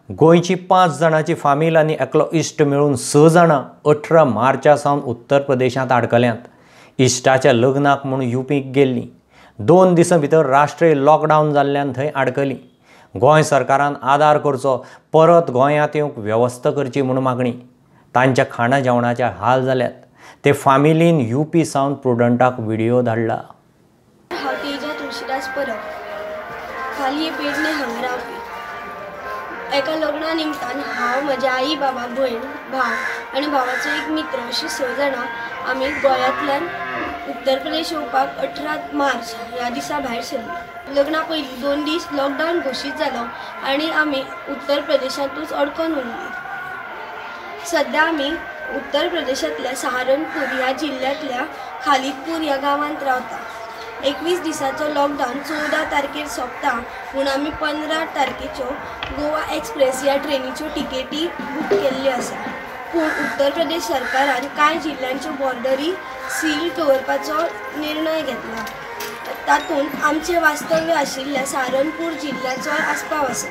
गोंयची 5 जाणांची फामील आनी एकलो इश्ट मेळून 6 जाणां 18 मार्चा सावन उत्तर प्रदेशांत आडकल्यांत. इश्टाच्या लग्नाक म्हूण युपीक गेल्लीं. 2 दिसां भितर राष्ट्रीय लॉकडावन जाल्ल्यान थंय आडकलीं. गोंय सरकारान आदार करचो, परत गोंयांत येवंक वेवस्था करची म्हूण मागणी. तांच्या खाणा जेवणाचे हाल जाल्यात. ते फामिलीन युपी सावन प्रुडंटाक व्हिडियो धाडला. हांव तेजा तुळशीदास परब, खाली पेडणे हांगा रावपी. एका लग्ना निमतान हांव, म्हज्या आई बाबा, भयण, भाव आनी भावाचो एक मित्र अशीं 6 जाणां आमी गोंयांतल्यान उत्तर प्रदेश येवपाक 18 मार्च ह्या दिसा भायर सरली. लग्ना पयलीं 2 दीस लॉकडावन घोशीत जालो आनी आमी उत्तर प्रदेशांतूच अडकून उरली. सद्या आमी उत्तर प्रदेशांतल्या सहारनपूर ह्या जिल्ल्यांतल्या खालिदपूर ह्या गांवांत रावता. 21 दिसाचो लॉकडावन 14 तारखेर सोंपता म्हूण आमी 15 तारखेच्यो गोवा एक्सप्रेस ह्या ट्रेनीच्यो टिकेटी बूक केल्ल्यो आसा. पूण उत्तर प्रदेश सरकारान कांय जिल्ल्यांच्यो बॉर्डरी सील दवरपाचो निर्णय घेतला. तातूंत आमचें वास्तव्य आशिल्ल्या सहारनपूर जिल्ल्याचोय आस्पाव आसा.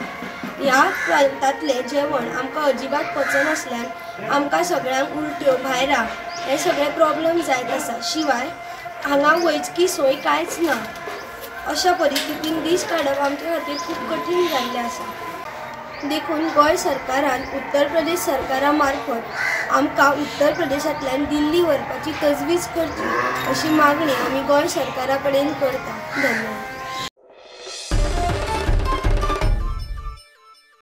ह्या प्रांतांतलें जेवण आमकां अजिबात पचनासल्यान आमकां सगळ्यांक उलट्यो, भायरां हे सगळे प्रॉब्लम जायत आसा. शिवाय हांगा वैजकी सोय कांयच ना. अशा परिस्थितीन दीस काडप आमच्या खातीर खूब कठीण जाल्लें आसा. देखून गोंय सरकारान उत्तर प्रदेश सरकारा मार्फत आमकां उत्तर प्रदेशांतल्यान दिल्ली व्हरपाची तजवीज करची अशी मागणी आमी गोंय सरकारा कडेन करता. धन्यवाद.